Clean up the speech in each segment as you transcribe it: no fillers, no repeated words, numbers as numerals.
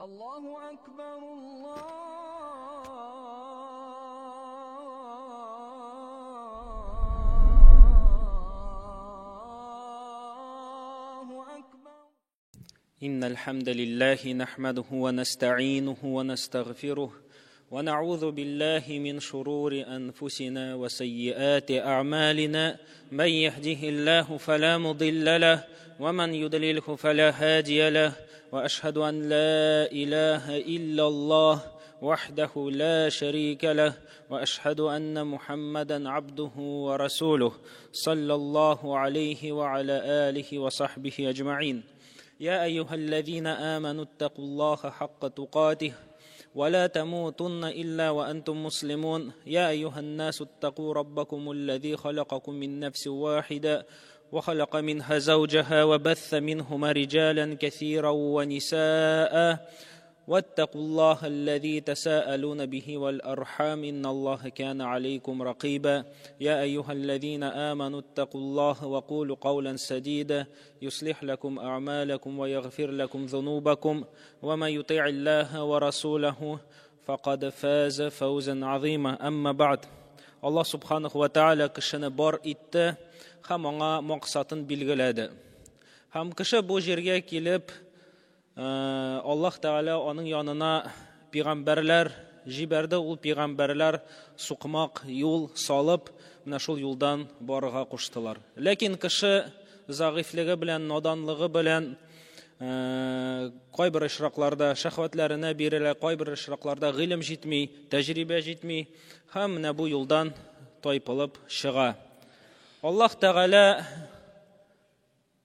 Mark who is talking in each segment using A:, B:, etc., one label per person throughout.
A: Аллаһу әкбәр, Аллаһу әкбәр.
B: إن الحمد لله نحمده ونستعينه ونستغفره ونعوذ بالله من شرور أنفسنا وسيئات أعمالنا من يهده الله فلا مضل له ومن يضلله فلا هادي له وأشهد أن لا إله إلا الله وحده لا شريك له وأشهد أن محمدا عبده ورسوله صلى الله عليه وعلى آله وصحبه أجمعين. يا أيها الذين آمنوا اتقوا الله حق تقاته ولا تموتن إلا وأنتم مسلمون. يا أيها الناس اتقوا ربكم الذي خلقكم من نفس واحدة وخلق منها زوجها وبث منهما رجالا كثيرا ونساء واتقوا الله الذي تساءلون به والأرحام إن الله كان عليكم رقيبا. يا أيها الذين آمنوا اتقوا الله وقولوا قولا سديدا يصلح لكم أعمالكم ويغفر لكم ذنوبكم ومن يطيع الله ورسوله فقد فاز فوزا عظيما. أما بعد، Аллаһ субханаһу ва тааля кешене бар итте һәм аңа максатын билгеләде. Һәм кеше бу җиргә килеп, Аллаһ Тәгалә аның янына пәйгамбәрләр җибәрде. Ул пәйгамбәрләр сукмак юл салып, менә шул юлдан барырга куштылар. Ләкин кеше зәгыйфьлеге белән, наданлыгы белән, кайбер очракларда шәһвәтләренә бирелә, кайбер очракларда гыйлем җитми, тәҗрибә җитми һәм менә бу юлдан тайпылып чыга. Аллаһ Тәгалә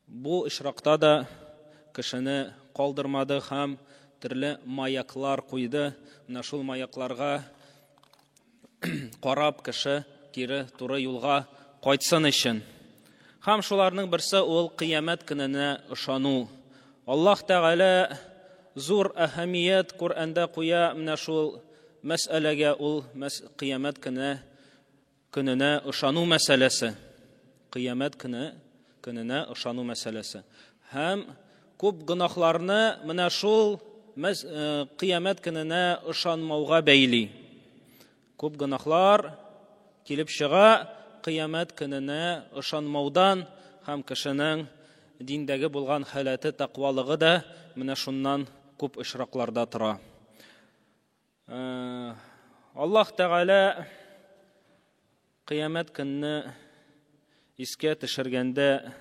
B: бу очракта да кешене калдырмады һәм төрле маяклар куйды. Менә шул маякларга карап кеше кире туры юлга кайтсын өчен. Һәм шуларның берсе ул кыямәт көненә ышану. Аллаһ Тәгалә зур әһәмият Коръәндә куя менә шул мәсьәләгә, ул кыямәт көненә ышану мәсьәләсе. Кыямәт көненә ышану мәсьәләсе. Һәм күп гөнаһларны менә шул кыямәт көненә ышанмауга бәйли. Күп гөнаһлар килеп чыга кыямәт көненә ышанмаудан, һәм кешенең диндәге булган халәте, тәкъвалыгы да менә шуннан күп очракларда тора. Аллаһ Тәгалә кыямәт көнне искә төшергәндә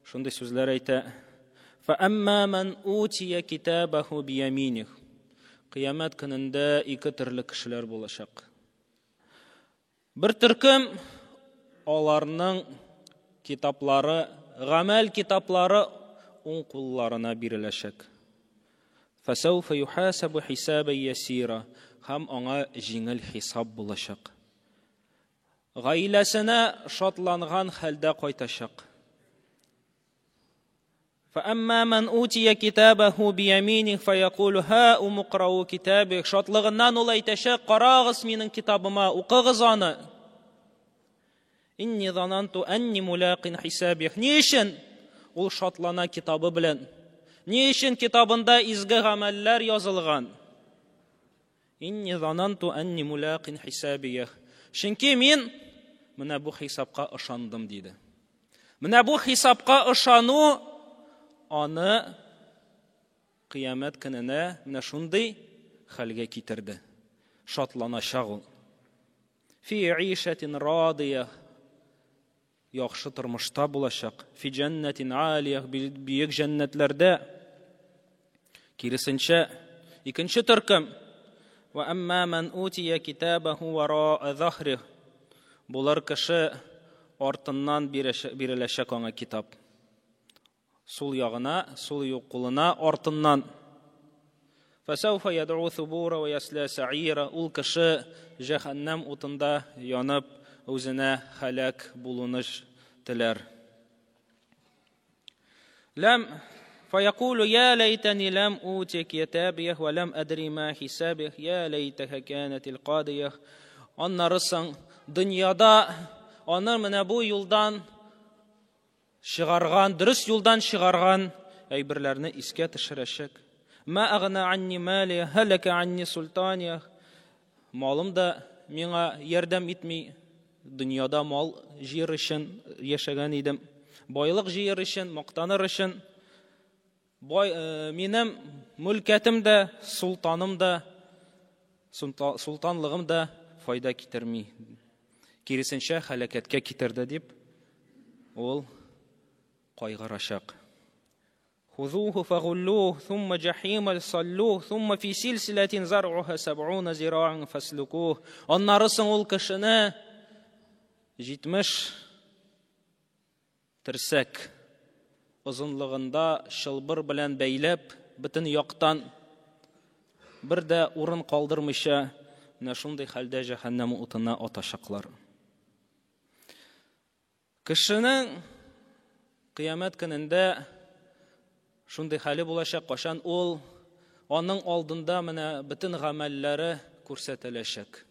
B: шундый сүзләр әйтә: Фәәмма ман утия китабаху бияминих. Кыямәт көнендә ике төрле кешеләр булачак. Бер төркем аларның китаплары, гамәл китаплары уң кулларына биреләчәк. Фәсәүфә юхасабу хисабан ясира, һәм аңа җиңел хисап булачак. Гаиләсенә шатланган хәлдә кайтачак. فأما من أوتي كتابه بيمينه فيقول هاؤم اقرءوا كتابي. Шатлыгыннан ул әйтәчәк: карагыз минем китабыма, укыгыз аны. Инни зананту анни мулақин хисабих. Ни өчен ул шатлана китабы белән? Ни өчен китабында изге гамәлләр язылган? Инни зананту анни мулақин хисабих. Чөнки мин менә бу хисапка ышандым, диде. Менә бу хисапка ышану аны кыямәт көненә менә шундый хәлгә китерде. Шатланачак ул. Фи ишатин радия, яхшы тормышта булачак. Фи җәннәтин алия, бөек җәннәтләрдә. Киресенчә, икенче төркем: Ва әмма ман утия китабаху вара захрих. Булар кеше артыннан биреләчәк аңа китап. Сул ягына, сул кулына артыннан. Фәсәүфә ядъу thubура ва ясла саира. Ул кеше җәһәннәм утында янып үзенә һәлак булуны теләр. Ләм فيقول يا ليتني لم أوت كتابيه ولم أدري ما حسابيه يا ليتها كانت القاضية. Аннары соң дөньяда аны менә бу юлдан чыгарган, дөрес юлдан чыгарган әйберләрне искә төшерәчәк. Ма агна анни мали, һәләкә анни султания. Малым да миңа ярдәм итми. Дөньяда мал җыер өчен яшәгән идем. Байлык җыер өчен, мактаныр өчен. Бай, минем мөлкәтем дә, султаным да, султанлыгым да файда китерми. Киресенчә, һәлакәткә китерде дип, ул кайгырачак. Хузуху фагуллух, thumma джахима саллух, thumma фи силсиләтин зар'уха саб'уна зираан фаслукух. Аннары соң ул кешене 70 терсәк озынлыгында чылбыр белән бәйләп, бөтен яктан бер дә урын калдырмыйча, менә шундый хәлдә җәһәннәм утына атачаклар. Кешенең кыямәт көнендә шундый хәле булачак, кашан ул аның алдында менә бөтен гамәлләре күрсәтеләчәк.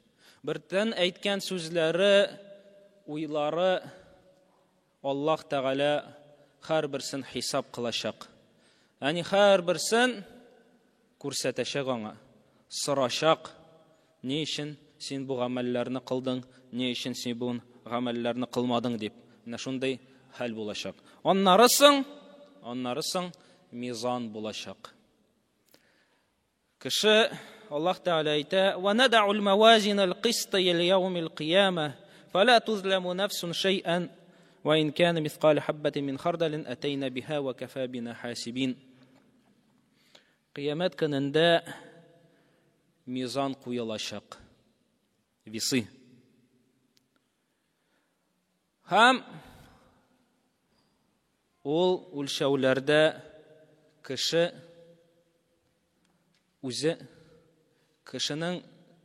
B: Бертен әйткән сүзләре, уйлары Аллаһ Тәгалә һәрберсен хисап кылачак. Ягъни һәрберсен күрсәтәчәк аңа, сорачак, ни өчен син бу гамәлләрне кылдың, ни өчен син бу гамәлләрне кылмадың дип. Менә шундый хәл булачак. Аннары соң, аннары соң мизан булачак. Кеше Аллаһ Тәгалә әйтә: "Ва надау мавазин ал-қист ли-яум ал-қияма, фала тузламу нафсун шай'ан, ва ин кана мисқала хаббатин мин хардалин атайна биха ва кафа бина хасибин." Кыямәт көнендә мизан куелачак. Весы. Һәм ул үлчәүләрдә кеше үзе кешенең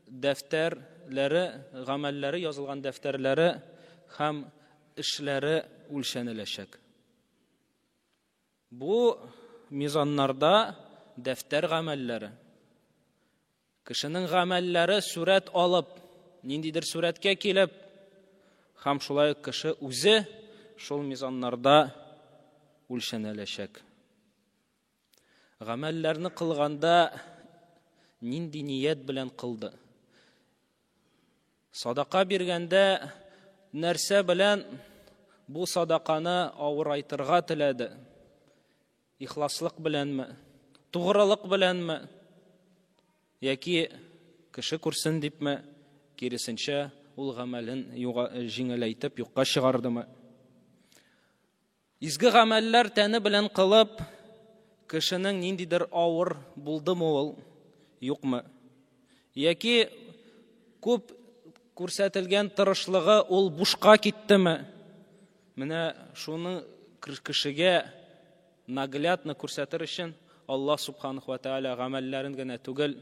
B: дәфтәрләре, гамәлләре язылган дәфтәрләре һәм эшләре үлчәнеләчәк. Бу мизаннарда дәфтәр гамәлләре. Кешенең гамәлләре сурәт алып, ниндидер сурәткә килеп, һәм шулай ук кеше үзе шул мизаннарда үлчәнеләчәк. Гамәлләрне кылганда нинди ният белән кылды? Садака биргәндә нәрсә белән бу садаканы авырайтырга теләде? Ихласлык беләнме? Тугрылык беләнме? Яки кеше күрсен дипме? Киресенчә, ул гамәлен җиңеләйтеп юкка чыгардымы? Изге гамәлләр тәне белән кылып, кешенең ниндидер авыр булдымы ул, юкмы? Яки күп күрсәтелгән тырышлыгы ул бушка киттеме? Менә шуны кешегә наглядно күрсәтер өчен Аллаһ субханаху ва тааля гамәлләрен генә түгел,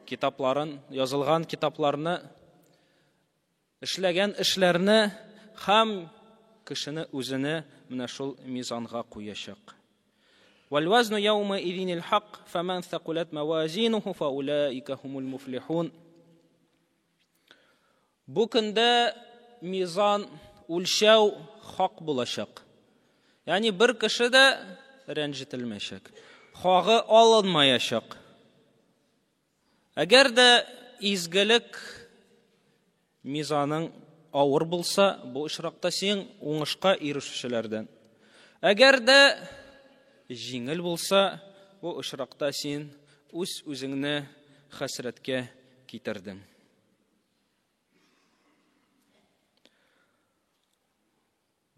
B: китапларын, язылган китапларны, эшләгән эшләрне һәм кешене үзене менә шул мизанга куячак. Вәл-вазну яума идинил хак, фәмән сәкуләт мавазинуху фаулаика хумул муфлихун. Бу көндә мизан үлчәү хак булачак. Ягъни бер кеше дә рәнҗетелмәячәк. Хагы алынмаячак. Әгәр дә изгелек мизаның авыр булса, бу очракта син уңышка ирешүчеләрдән. Әгәр дә җиңел булса, бу очракта син үз үзеңне хәсрәткә китердең.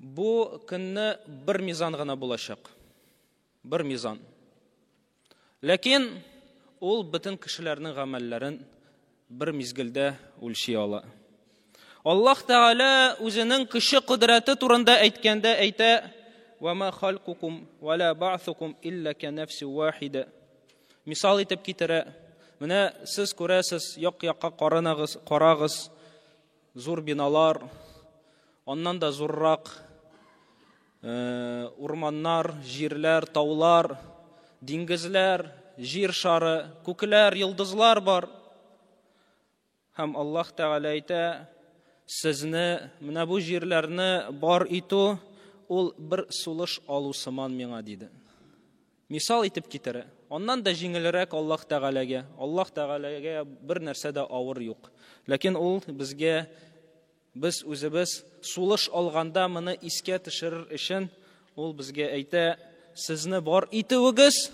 B: Бу көнне бер мизан гына булачак. Бер мизан. Ләкин ул бөтен кешеләрнең гамәлләрен бер мизгелдә үлчи ала. Аллаһ Тәгалә үзенең көче кодрәте турында әйткәндә әйтә: "Ва ма халкукум ва ла ба'сукум илля ка нафси вахида." Мисал итеп китерә. Менә сез күрәсез, як-якка каранагыз, карагыз, зур биналар, аннан да зуррак урманнар, җирләр, таулар, диңгезләр, җир шары, күкләр, йолдызлар бар. Һәм Аллаһ Тәгалә әйтә, сезне, менә бу җирләрне бар итү, ул бер сулыш алу сыман миңа, диде. Мисал итеп китерә. Аннан да җиңелрәк Аллаһ Тәгаләгә. Аллаһ Тәгаләгә бер нәрсә дә авыр юк. Ләкин ул безгә без үзебез сулыш алганда моны искә төшерер өчен ул безгә әйтә, сезне бар итүегез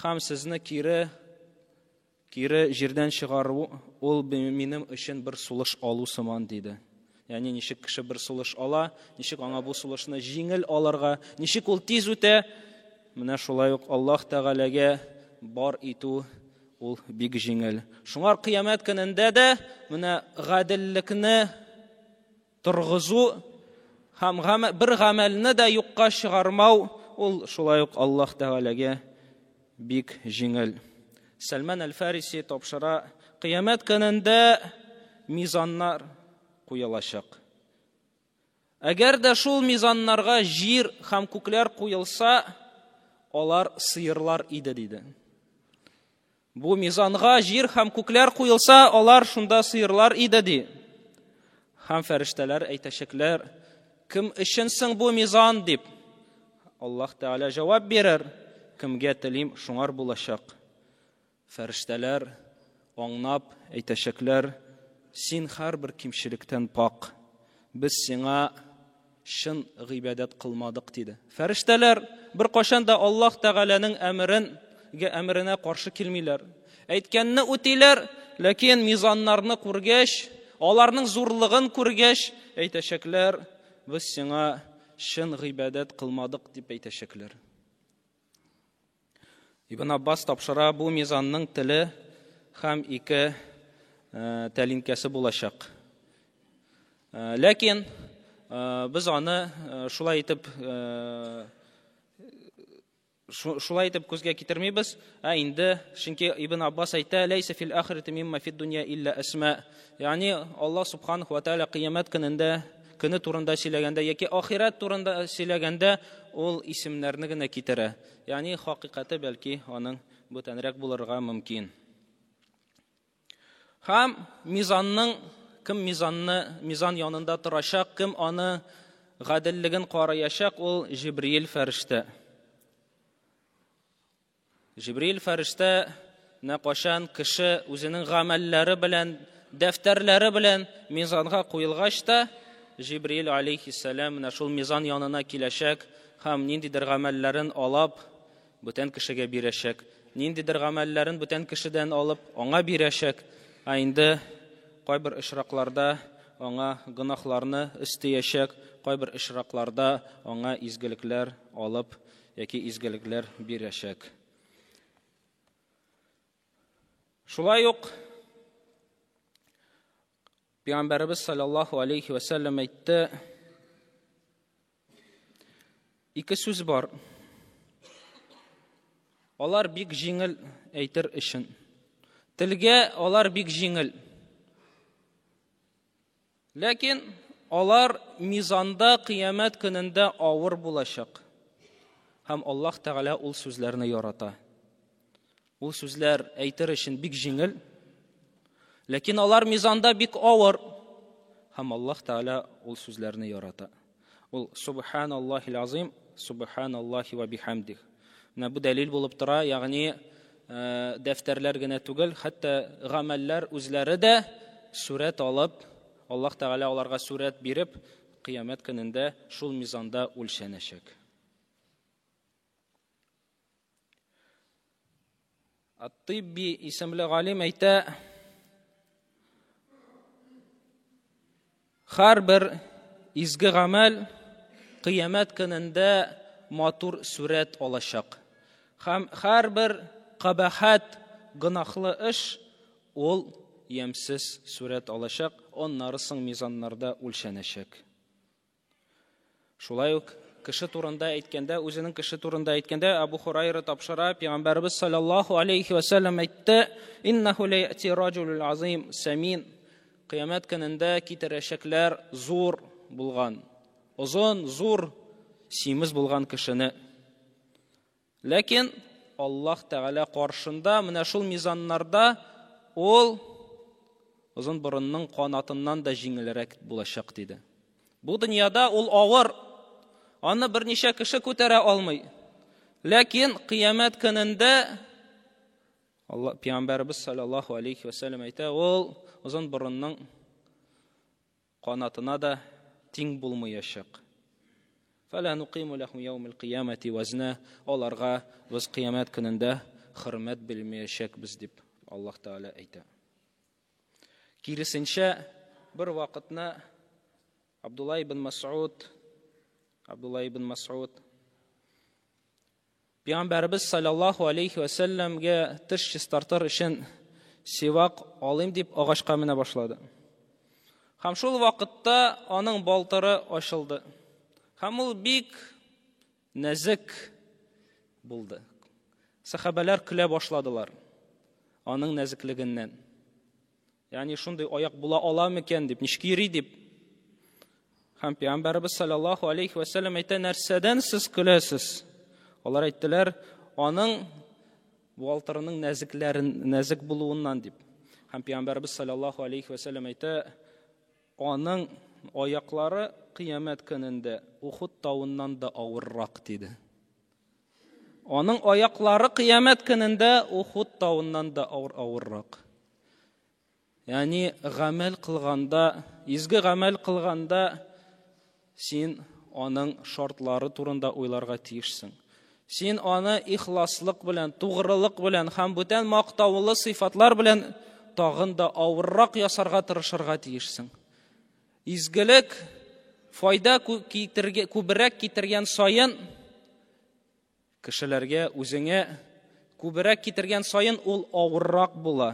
B: һәм сезне кире кире җирдән чыгару ул минем өчен бер сулыш алу сыман диде. Ягъни ничек кеше бер сулыш ала, ничек аңа бу сулышны җиңел алырга, ничек ул тиз үтә, менә шулай ук Аллаһ Тәгаләгә бар итү ул бик җиңел. Шуңар кыямәт көнендә дә менә гаделлекне торгызу һәм бер гамәлне дә юкка чыгармау ул шулай ук Аллаһ Тәгаләгә бик җиңел. Сәлмән әл-Фариси тапшыра, кыямәт көнендә мизаннар куелачак. Әгәр дә шул мизаннарга җир һәм күкләр куелса, алар сыерлар иде, диде. Бу мизанга җир һәм күкләр куелса, алар шунда сыерлар иде, ди. Һәм фәрештәләр әйтәчәкләр, кем өчен соң бу мизан, дип. Аллаһ Тәгалә җавап бирер, кемгә телим, шуңар булачак. Фәрештәләр аңнап әйтәчәкләр, син һәрбер кимчелектән пак. Без сиңа чын гыйбадәт кылмадык, диде. Фәрештәләр бер кашан да Аллаһ Тәгаләнең әмерен әмеренә каршы килмиләр. Әйткәнне үтиләр, ләкин мизаннарны күргәч, аларның зурлыгын күргәч, әйтәчәкләр, без сиңа чын гыйбадәт кылмадык, дип әйтәчәкләр. Ибн Аббас тапшыра, бу мизанның теле һәм ике тәлинкәсе булачак. Ләкин без аны шулай итеп шулай итеп күзгә китермибез, ә инде чөнки Ибн Аббас әйтә, ләйсә фил ахирати мимма фид дөнья илля әсма. Ягъни Аллаһ субханаһу ва тааля кыямәт көнендә көне турында сөйләгәндә яки ахирәт турында сөйләгәндә ул исемнәрне генә китерә. Ягъни хакыйкате бәлки аның бүтәнрәк булырга мөмкин. Һәм мизанның кем мизанны мизан янында торачак, кем аны гаделлеген караячак, ул Җибриил фәрештә. Җибриил фәрештә нә кашан кеше үзенең гамәлләре белән, дәфтәрләре белән мизанга куелгач та, Җибриил алейхиссалам менә шул мизан янына киләчәк һәм ниндидер гамәлләрен алап, бүтән кешегә бирәчәк. Ниндидер гамәлләрен бүтән кешедән алып, аңа бирәчәк. Ә инде кайбер очракларда аңа гөнаһларны өстәячәк, кайбер очракларда аңа изгелекләр алып яки изгелекләр бирәчәк. Шулай ук Пәйгамбәребез саллаллаһу алейхи ва сәлләм әйтте, ике сүз бар. Алар бик җиңел әйтер өчен. Телгә алар бик җиңел. Ләкин алар мизанда кыямәт көнендә авыр булачак. Һәм Аллаһ Тәгалә ул сүзләрне ярата. Ул сүзләр әйтер өчен бик җиңел, ләкин алар мизанда бик авыр. Һәм Аллаһ Тәгалә ул сүзләрне ярата. Ул субханаллахил азим, субханаллахи ва бихамдих. Менә бу дәлил булып тора, ягъни дәфтәрләр генә түгел, хәтта гамәлләр үзләре дә сурәт алып, Аллаһ Тәгалә аларга сурәт биреп, кыямәт көнендә шул мизанда үлчәнәчәк. Ат-Тибби исемле галим әйтә, һәрбер изге гамәл кыямәт көнендә матур сурәт алачак. Һәм һәрбер кабахәт гөнаһлы эш ул ямьсез сурәт алачак, аннары соң мизаннарда үлчәнәчәк. Шулай ук кеше турында әйткәндә, үзенең кеше турында әйткәндә, Абу Хурайра тапшыра, Пәйгамбәребез саллаллаһу алейхи ва сәлләм әйтте: "Иннаху ла яти раҗулул азим самин." Кыямәт көнендә китерәчәкләр зур булган, озын, зур, симез булган кешене. Ләкин Аллаһ Тәгалә каршында менә шул мизаннарда ул озын борынның канатыннан да җиңелрәк булачак диде. Бу дөньяда ул авыр. Аны берничә кеше күтәрә алмый. Ләкин кыямәт көнендә Алла пәйгамбәребез саллаллаһу алейхи ва сәлләм әйтә, ул озын борынның канатына да тиң булмаячак. Фәлә нукиму ләхум яумил кыямәти вазна, аларга без кыямәт көнендә хөрмәт белмәячәкбез дип Аллаһ Тәгалә әйтә. Киресенчә, бер вакытны Абдулла ибн Мас'уд Абдулла ибн Мас'уд Пәйгамбәребез саллаллаһу алейхи ва сәлләмгә теш чистартыр өчен сивак алыйм дип агачка менә башлады. Һәм шул вакытта аның балтыры ачылды. Һәм ул бик нәзек булды. Сәхабәләр көлә башладылар аның нәзеклегеннән. Ягъни шундый аяк була ала микән дип, ничек йөри дип. Һәм пәйгамбәребез саллаллаһу алейхи ва сәлләм әйтә, нәрсәдән сез көләсез? Алар әйттеләр, аның балтырының нәзекләрен нәзек булуыннан дип. Һәм пәйгамбәребез саллаллаһу алейхи ва сәлләм әйтә, аның аяклары кыямәт көнендә Ухуд тавыннан да авыррак диде. Аның аяклары кыямәт көнендә Ухуд тавыннан да авыр авыррак. Ягъни гамәл кылганда, изге гамәл кылганда син аның шартлары турында уйларга тиешсең. Син аны ихласлык белән, тугрылык белән һәм бүтән мактаулы сыйфатлар белән тагын да авыррак ясарга тырышырга тиешсең. Изгелек файда күбрәк китергән саен Кешеләргә үзеңә күбрәк китергән саен ул авыррак була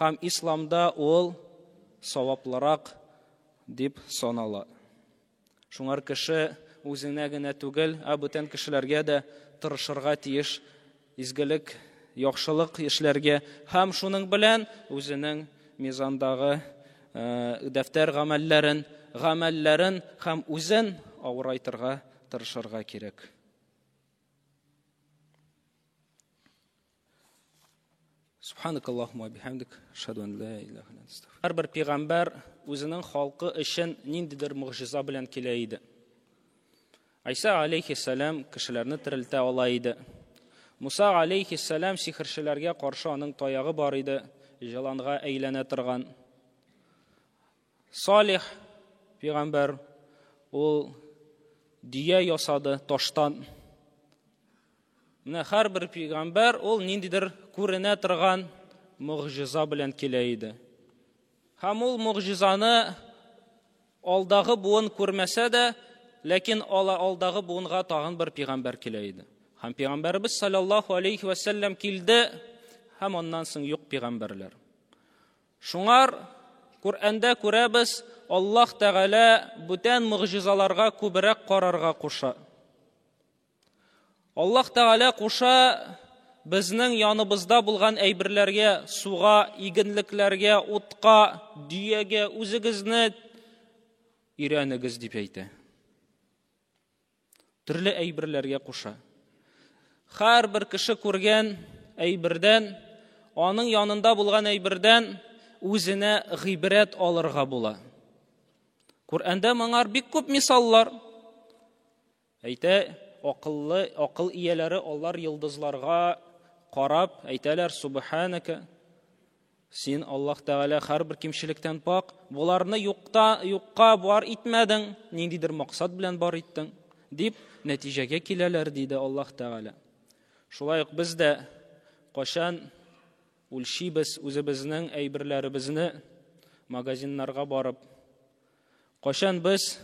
B: һәм исламда ул саваплырак дип санала. Шуңар кеше үзенә генә түгел, ә бүтән кешеләргә дә тырышырга тиеш изгелек, яхшылык эшләргә һәм шуның белән үзенең мизандагы дәфтәр гамәлләрен, гамәлләрен һәм үзен авырайтырга тырышырга кирәк. Субханак Аллахума бихамдик, ашһаду ан ла илаха илля анта. Һәрбер пәйгамбәр үзенең халкы өчен ниндидер могҗиза белән килә иде. Айса алейхиссалам кешеләрне терелтә ала иде. Муса алейхиссалам сихерчеләргә каршы аның таягы бар иде, җыланга әйләнә торган. Салих пәйгамбәр ул дөя ясады таштан. Менә һәрбер пәйгамбәр ул ниндидер күренә торган могҗиза белән килә иде. Һәм ул могҗизаны алдагы буын күрмәсә дә, ләкин ала алдагы буынга тагын бер пәйгамбәр килә иде. Һәм пәйгамбәребез саллаллаһу алейхи ва сәлләм килде, һәм аннан соң юк пәйгамбәрләр. Шуңар Коръәндә күрәбез, Аллаһ Тәгалә бүтән могҗизаларга күбрәк карарга куша. Аллаһ Тәгалә куша безнең яныбызда булган әйберләргә, суга, игенлекләргә, утка, дөягә үзегезне өйрәнегез дип әйтә. Төрле әйберләргә куша. Һәрбер кеше күргән әйбердән, аның янында булган әйбердән үзенә гыйбрәт алырга була. Коръәндә моңар бик күп мисаллар. Әйтә, акыллы, акыл ияләре алар йолдызларга карап әйтәләр, субханака, Син, Аллаһ Тәгалә, һәрбер кимчелектән пак, боларны юкта, юкка бар итмәдең, ниндидер максат белән бар иттең, дип нәтиҗәгә киләләр, диде Аллаһ Тәгалә. Шулай ук без дә кайчан үлчибез үзебезнең әйберләребезне магазиннарга барып, Кайчан без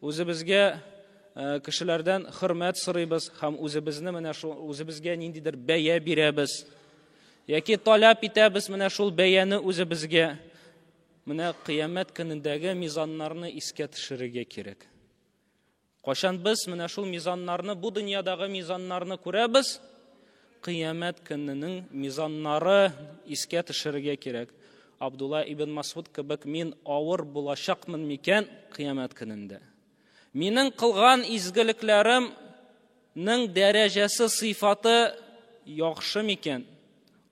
B: үзебезгә э, кешеләрдән хөрмәт сорыйбыз һәм үзебезне менә шул үзебезгә ниндидер бәя бирәбез яки таләп итәбез менә шул бәяне үзебезгә, менә кыямәт көнендәге мизаннарны искә төшерергә кирәк. Кайчан без менә шул мизаннарны, бу дөньядагы мизаннарны күрәбез, кыямәт көненең мизаннары искә төшерергә кирәк. Абдулла ибн Масуд кебек мин авыр булачакмын микән кыямәт көнендә? Минең кылган изгелекләремнең дәрәҗәсе, сыйфаты яхшы микән?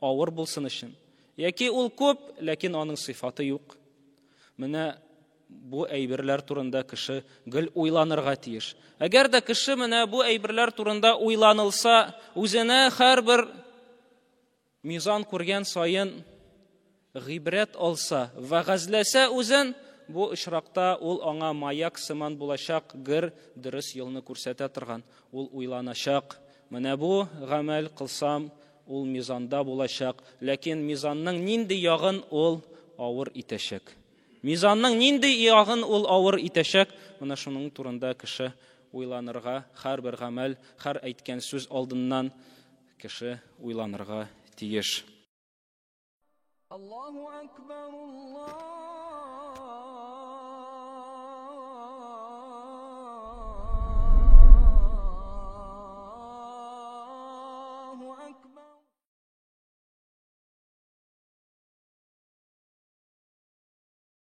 B: Авыр булсын өчен. Яки ул күп, ләкин аның сыйфаты юк. Менә Бу әйберләр турында кеше гел уйланырга тиеш. Әгәр дә кеше менә бу әйберләр турында уйланылса, үзенә һәрбер мизан күргән саен гыйбрәт алса, вәгазьләсә үзен, бу очракта ул аңа маяк сыман булачак, гер дөрес юлны күрсәтә торган. Ул уйланачак. Менә бу гамәл кылсам, ул мизанда булачак. Ләкин мизанның нинди ягын ул авыр итәчәк? Мизанның нинди ягын ул авыр итәчәк? Менә шуның турында кеше уйланырга, һәрбер гамәл, һәр әйткән сүз алдыннан кеше уйланырга тиеш.
A: Аллаһу акбар, Аллаһу.